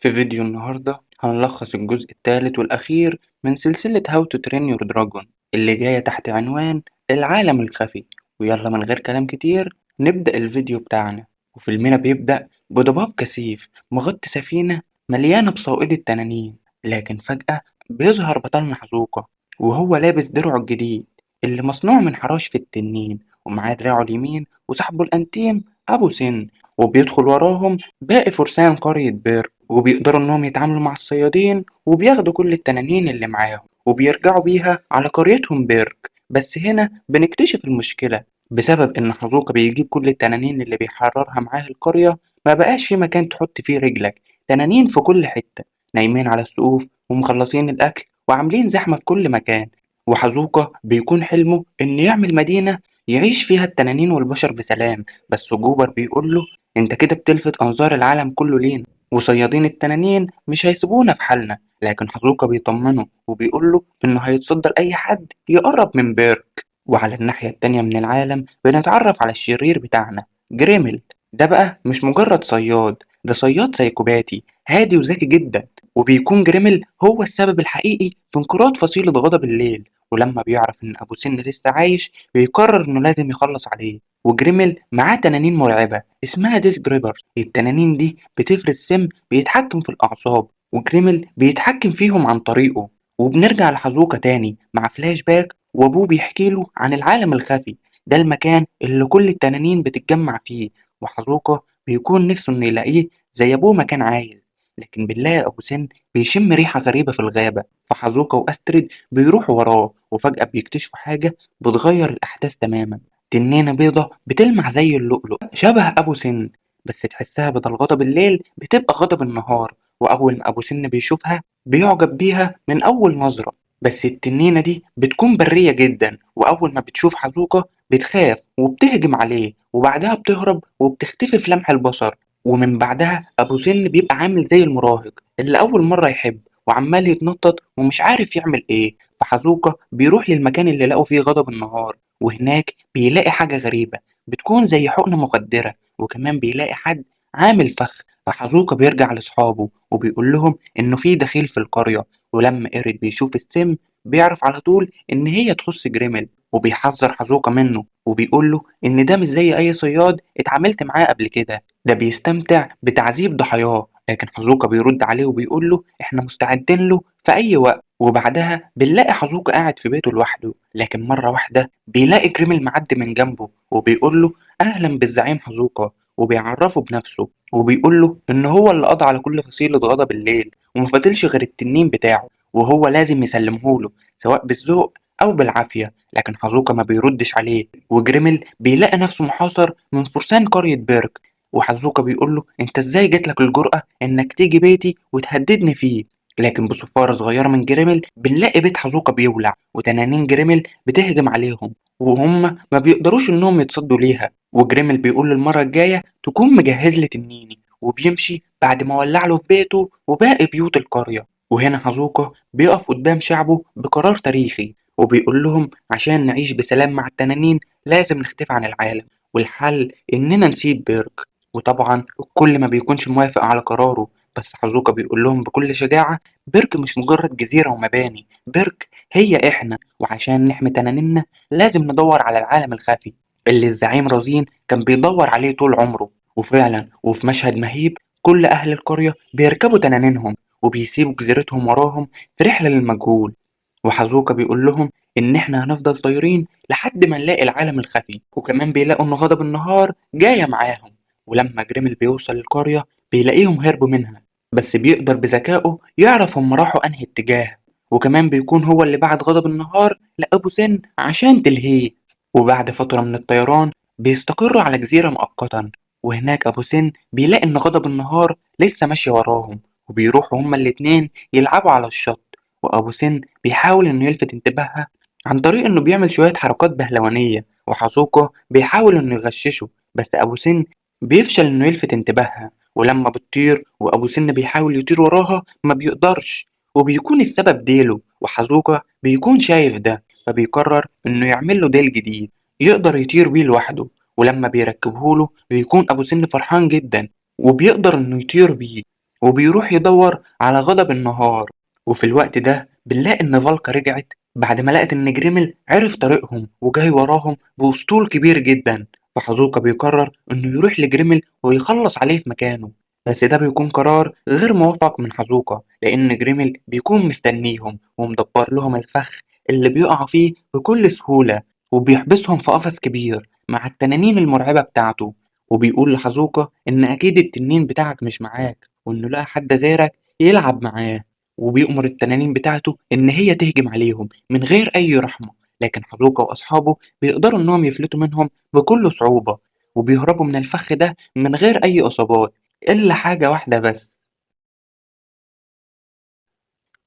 في فيديو النهاردة هنلخص الجزء الثالث والأخير من سلسلة How to Train Your Dragon اللي جاية تحت عنوان العالم الخفي. ويلا من غير كلام كتير نبدأ الفيديو بتاعنا. وفيلمنا بيبدأ بضباب كثيف مغطي سفينة مليانة بصائد التنانين، لكن فجأة بيظهر بطلنا حزوقة وهو لابس درعه الجديد اللي مصنوع من حراشف التنين، ومعاه دراعه اليمين وصاحبه الأنتيم أبو سن، وبيدخل وراهم باقي فرسان قرية بيرك، وبيقدروا إنهم يتعاملوا مع الصيادين وبياخدوا كل التنانين اللي معاهم وبيرجعوا بيها على قريتهم بيرك. بس هنا بنكتشف المشكلة، بسبب إن حزوقة بيجيب كل التنانين اللي بيحررها معاه القرية، ما بقاش في مكان تحط فيه رجلك، تنانين في كل حتة، نايمين على السقوف ومخلصين الأكل وعاملين زحمة في كل مكان. وحزوقة بيكون حلمه إنه يعمل مدينة يعيش فيها التنانين والبشر بسلام، بس جوبر بيقول له انت كده بتلفت انظار العالم كله لينا، وصيادين التنانين مش هيسيبونا في حالنا. لكن حزوقة بيطمنه وبيقول له انه هيتصدى لاي حد يقرب من بيرك. وعلى الناحية التانية من العالم بنتعرف على الشرير بتاعنا جريمل. ده بقى مش مجرد صياد، ده صياد سايكوباتي هادي وذكي جدا، وبيكون جريمل هو السبب الحقيقي في انقراض فصيلة غضب الليل. ولما بيعرف إن أبو سن لسه عايش بيقرر إنه لازم يخلص عليه. وجريمل معاه تنانين مرعبة اسمها ديس جريبر، التنانين دي بتفرز سم بيتحكم في الأعصاب، وجريمل بيتحكم فيهم عن طريقه. وبنرجع لحزوكا تاني مع فلاش باك، وأبوه بيحكي له عن العالم الخفي، ده المكان اللي كل التنانين بتتجمع فيه، وحزوكا بيكون نفسه إنه يلاقيه زي أبوه ما كان عايز. لكن بنلاقي أبو سن بيشم ريحة غريبة في الغابة، فحزوكا وأسترد بيروحوا وراه، وفجأة بيكتشفوا حاجة بتغير الأحداث تماما. تنينة بيضة بتلمع زي اللؤلؤ شبه أبو سن، بس تحسها بدل غضب الليل بتبقى غضب النهار. وأول ما أبو سن بيشوفها بيعجب بيها من أول نظرة، بس التنينة دي بتكون برية جدا، وأول ما بتشوف حزوكا بتخاف وبتهجم عليه، وبعدها بتهرب وبتختفي في لمح البصر. ومن بعدها أبو سن بيبقى عامل زي المراهق اللي أول مرة يحب وعمال يتنطط ومش عارف يعمل إيه. فحزوكا بيروح للمكان اللي لقوا فيه غضب النهار، وهناك بيلاقي حاجة غريبة بتكون زي حقنة مخدرة، وكمان بيلاقي حد عامل فخ. فحزوكا بيرجع لأصحابه وبيقول لهم إنه في دخيل في القرية، ولما إيريد بيشوف السم بيعرف على طول إن هي تخص جريمل، وبيحذر حزوكا منه وبيقول له إن ده مش زي أي صياد اتعاملت معاه قبل كده، ده بيستمتع بتعذيب ضحاياه. لكن حزوكا بيرد عليه وبيقول له إحنا مستعدين له في أي وقت. وبعدها بنلاقي حزوكا قاعد في بيته لوحده، لكن مرة واحدة بيلاقي جريمل معدي من جنبه وبيقول له أهلا بالزعيم حزوكا، وبيعرفه بنفسه وبيقول له إن هو اللي قضى على كل فصيلة غضب الليل وما فاضلش غير التنين بتاعه، وهو لازم يسلمهوله سواء بالذوق أو بالعافية. لكن حزوكا ما بيردش عليه، وجريمل بيلاقي نفسه محاصر من فرسان قرية بيرك، وحزوكا بيقول له انت ازاي جاتلك الجرأة انك تيجي بيتي وتهددني فيه. لكن بصفارة صغيرة من جريمل بنلاقي بيت حزوكا بيولع، وتنانين جريمل بتهجم عليهم وهم ما بيقدروش انهم يتصدوا ليها. وجريمل بيقول المرة الجاية تكون مجهز لي تنيني، وبيمشي بعد ما ولع له في بيته وباقي بيوت القرية. وهنا حزوكا بيقف قدام شعبه بقرار تاريخي وبيقول لهم عشان نعيش بسلام مع التنانين لازم نختفي عن العالم، والحل إننا نسيب بيرك. وطبعا الكل ما بيكونش موافق على قراره، بس حزوكا بيقول لهم بكل شجاعة بيرك مش مجرد جزيرة ومباني، بيرك هي إحنا، وعشان نحمي تنانيننا لازم ندور على العالم الخفي اللي الزعيم رزين كان بيدور عليه طول عمره. وفعلا وفي مشهد مهيب كل أهل القرية بيركبوا تنانينهم وبيسيبوا جزيرتهم وراهم في رحلة للمجهول. وحزوكا بيقول لهم إن إحنا هنفضل طايرين لحد ما نلاقي العالم الخفي، وكمان بيلاقوا إن غضب النهار جاية معاهم. ولما جريمل بيوصل القرية بيلاقيهم هربوا منها، بس بيقدر بذكائه يعرف هم راحوا أنهي اتجاه، وكمان بيكون هو اللي بعت غضب النهار لأبو سن عشان تلهيه. وبعد فترة من الطيران بيستقروا على جزيرة مؤقتا، وهناك أبو سن بيلاقي إن غضب النهار لسه ماشية وراهم، وبيروحوا هما الاتنين يلعبوا على الشط. وأبو سن بيحاول إنه يلفت انتباهها عن طريق إنه بيعمل شوية حركات بهلوانية، وحزوكا بيحاول إنه يغششه، بس أبو سن بيفشل إنه يلفت انتباهها. ولما بتطير وأبو سن بيحاول يطير وراها ما بيقدرش، وبيكون السبب ديله، وحزوكا بيكون شايف ده، فبيقرر إنه يعمل له ديل جديد يقدر يطير بيه لوحده. ولما بيركبهوله بيكون أبو سن فرحان جدا وبيقدر إنه يطير بيه. وبيروح يدور على غضب النهار. وفي الوقت ده بنلاقي إن فالكا رجعت بعد ما لقت إن جريمل عرف طريقهم وجاي وراهم بأسطول كبير جدا. فحزوكا بيقرر إنه يروح لجريمل ويخلص عليه في مكانه، بس ده بيكون قرار غير موفق من حزوكا، لأن جريمل بيكون مستنيهم ومدبر لهم الفخ اللي بيقعوا فيه بكل سهولة، وبيحبسهم في قفص كبير مع التنانين المرعبة بتاعته. وبيقول لحزوكا إن أكيد التنين بتاعك مش معاك، وإنه لقى حد غيرك يلعب معاه، وبيأمر التنانين بتاعته إن هي تهجم عليهم من غير أي رحمة. لكن حزوكا وأصحابه بيقدروا إنهم يفلتوا منهم بكل صعوبة، وبيهربوا من الفخ ده من غير أي إصابات إلا حاجة واحدة بس.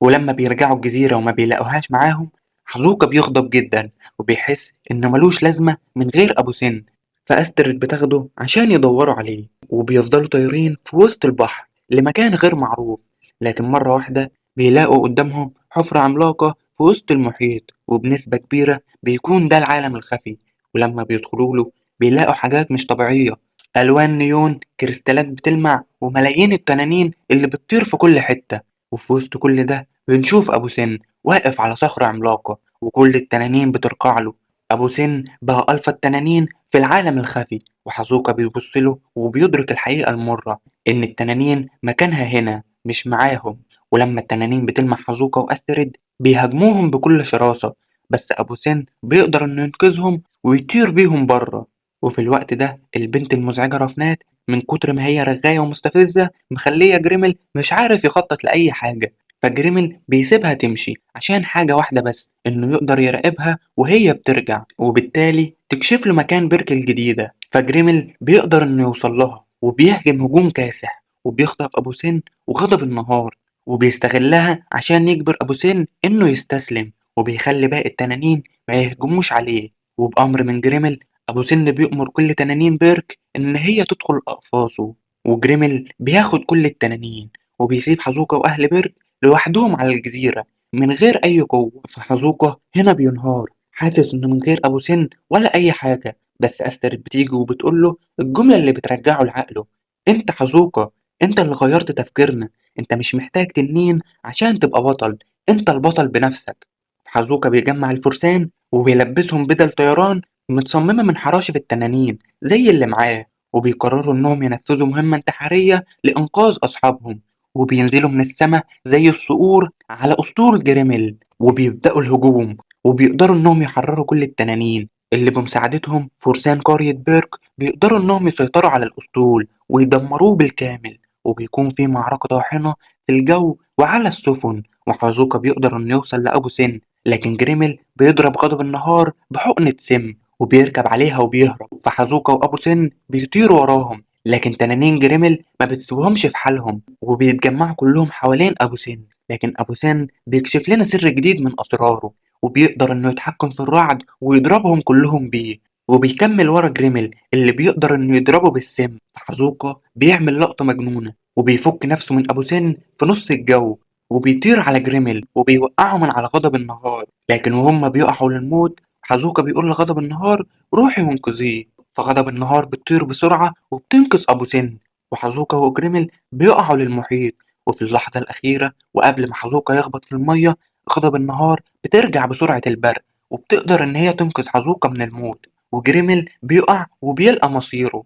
ولما بيرجعوا الجزيرة وما بيلاقوهاش معاهم، حزوكا بيغضب جدا وبيحس إنه ملوش لازمة من غير أبو سن، فأسترد بتاخده عشان يدوروا عليه، وبيفضلوا طايرين في وسط البحر لمكان غير معروف. لكن مرة واحدة بيلاقوا قدامهم حفرة عملاقة في وسط المحيط، وبنسبة كبيرة بيكون ده العالم الخفي. ولما بيدخلوا له بيلاقوا حاجات مش طبيعية، ألوان نيون، كريستالات بتلمع، وملايين التنانين اللي بتطير في كل حتة. وفي وسط كل ده بنشوف أبو سن واقف على صخرة عملاقة وكل التنانين بتركع له. أبو سن بقى ألفا التنانين في العالم الخفي، وحزوكا بيبص له وبيدرك الحقيقة المرة إن التنانين مكانها هنا مش معاهم. ولما التنانين بتلمح حزوكا وأسترد بيهاجموهم بكل شراسة، بس أبو سن بيقدر إنه ينقذهم ويطير بيهم بره. وفي الوقت ده البنت المزعجة رفنات من كتر ما هي رغاية ومستفزة مخلية جريمل مش عارف يخطط لأي حاجة، فجريمل بيسيبها تمشي عشان حاجة واحدة بس، إنه يقدر يراقبها وهي بترجع، وبالتالي تكشف له مكان بيرك الجديدة. فجريمل بيقدر إنه يوصل لها وبيهجم هجوم كاسح، وبيخطف أبو سن وغضب النهار، وبيستغلها عشان يجبر أبو سن إنه يستسلم، وبيخلي باقي التنانين ما يهجموش عليه. وبأمر من جريمل أبو سن بيأمر كل تنانين بيرك إن هي تدخل أقفاصه، وجريمل بياخد كل التنانين وبيسيب حزوكا وأهل بيرك لوحدهم على الجزيرة من غير أي قوة. فحزوكا هنا بينهار، حاسس إنه من غير أبو سن ولا أي حاجة. بس أسترد بتيجي وبتقول له الجملة اللي بترجعه لعقله: أنت حزوكا، أنت اللي غيرت تفكيرنا، أنت مش محتاج تنين عشان تبقى بطل، أنت البطل بنفسك. حزوكا بيجمع الفرسان وبيلبسهم بدل طيران متصممة من حراشف التنانين زي اللي معاه، وبيقرروا إنهم ينفذوا مهمة انتحارية لإنقاذ أصحابهم، وبينزلوا من السماء زي الصقور على أسطول جريمل، وبيبدأوا الهجوم، وبيقدروا إنهم يحرروا كل التنانين اللي بمساعدتهم فرسان قرية بيرك بيقدروا إنهم يسيطروا على الأسطول ويدمروه بالكامل. وبيكون في معركة طاحنة في الجو وعلى السفن، وحازوكا بيقدر إنه يوصل لأبو سن، لكن جريمل بيضرب غضب النهار بحقنة سم وبيركب عليها وبيهرب. فحازوكا وأبو سن بيطيروا وراهم، لكن تنانين جريمل ما بتسيبهمش في حالهم وبيتجمعوا كلهم حوالين أبو سن. لكن أبو سن بيكشف لنا سر جديد من أسراره، وبيقدر إنه يتحكم في الرعد ويضربهم كلهم بيه، وبيكمل ورا جريمل اللي بيقدر إنه يضربه بالسم. فحازوكا بيعمل لقطة مجنونة وبيفك نفسه من أبو سن في نص الجو، وبيطير على جريمل وبيوقعه من على غضب النهار. لكن وهم بيقعوا للموت حازوكا بيقول لغضب النهار روحي وانقذيه، فغضب النهار بتطير بسرعة وبتنقذ أبو سن، وحازوكا وجريمل بيقعوا للمحيط. وفي اللحظة الأخيرة وقبل ما حازوكا يخبط في المية، غضب النهار بترجع بسرعة البرق وبتقدر إن هي تنقذ حازوكا من الموت، وجريمل بيقع وبيلقى مصيره.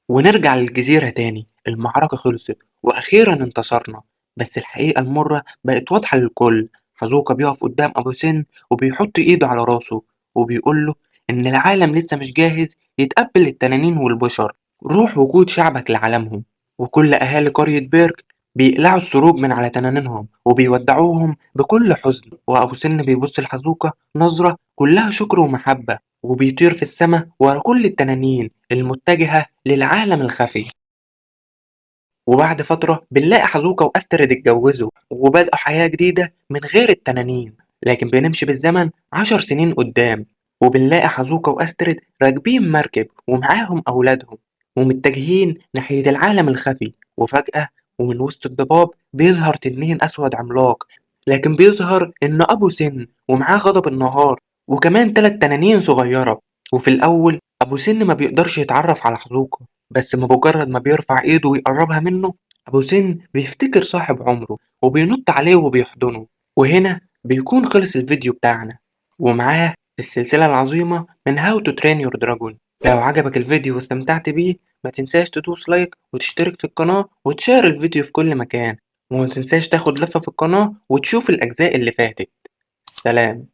ونرجع للجزيرة تاني، المعركة خلصت وأخيرا انتصرنا، بس الحقيقة المرة بقت واضحة للكل. حازوكا بيقف قدام أبو سن وبيحط إيده على راسه وبيقول له إن العالم لسه مش جاهز يتقبل التنانين والبشر، روح وجود شعبك لعالمهم. وكل أهالي قرية بيرك بيقلعوا السروج من على تنانينهم وبيودعوهم بكل حزن. وأبو سن بيبص لحازوكا نظرة كلها شكر ومحبة، وبيطير في السماء ورا كل التنانين المتجهة للعالم الخفي. وبعد فترة بنلاقي حازوكا وأسترد اتجوزوا وبدأوا حياة جديدة من غير التنانين. لكن بنمشي بالزمن 10 سنين قدام، وبنلاقي حازوكا وأسترد راكبين مركب ومعاهم أولادهم ومتجهين ناحية العالم الخفي. وفجأة ومن وسط الضباب بيظهر تنين أسود عملاق، لكن بيظهر إنه أبو سن ومعاه غضب النهار وكمان 3 تنانين صغيرة. وفي الأول أبو سن ما بيقدرش يتعرف على حازوكا، بس بمجرد ما بيرفع إيده ويقربها منه أبو سن بيفتكر صاحب عمره وبينط عليه وبيحضنه. وهنا بيكون خلص الفيديو بتاعنا ومعاه السلسلة العظيمة من How to Train Your Dragon. لو عجبك الفيديو واستمتعت بيه ما تنساش تدوس like وتشترك في القناة وتشير الفيديو في كل مكان، وما تنساش تاخد لفة في القناة وتشوف الأجزاء اللي فاتت. سلام.